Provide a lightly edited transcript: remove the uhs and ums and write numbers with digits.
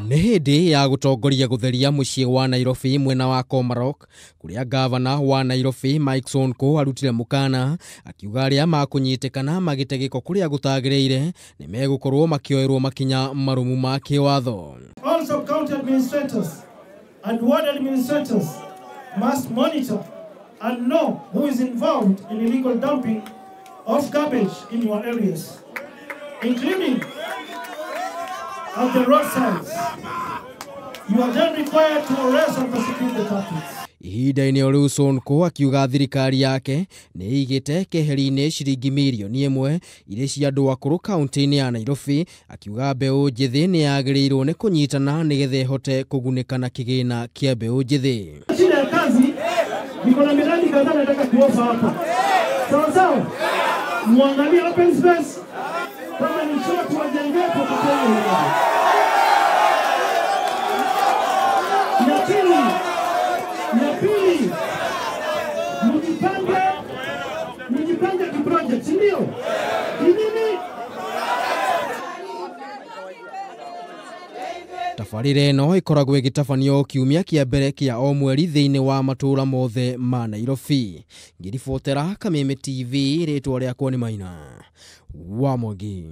Nĩ hĩndĩ ya gũtongoria gũtheria mũciĩ wa Nairobi mwena wa Komarok, kũrĩa gavana wa Nairobi Mike Sonko arutire mũkana akiuga arĩa makũnyitĩkana magĩte gĩko kũrĩa gũtagĩrĩire nĩ megũkorwo makĩoerwo makinya marũmu ma kĩwatho. All sub-county administrators and ward administrators must monitor and know who is involved in illegal dumping of garbage in your areas, including at the roadsides. You are then required to arrest and prosecute the culprits. Ihinda-inĩ o rĩu Sonko akiuga thirikari yake nĩ ĩigĩte keheri-inĩ ciringi mirioni 1 irĩ cia andũ akũrũ kaunti-inĩ ya Nairobi, akiuga mbeũ njĩthĩ nĩ yagĩrĩirwo nĩ kũnyitana nĩgetha ĩhote kũgunĩka na kĩgĩna kĩa mbeũ njĩthĩ. Shida ya kazi, niko na miradi kadhaa nataka kuofa hapa. Sawa sawa, muangalie open space kama ni short wajengee kwa. Ya pili, mjipange kiproject, ndio? Nini? Tabarĩra ĩno ĩkoragwo ĩgĩtabanio kiumia kĩa mbere kĩa o mweri thĩinĩ wa matũũra mothe ma Nairobi. Ngĩribotera Kameme TV, rĩtwa rĩakwa nĩ Maina wa Mwangi.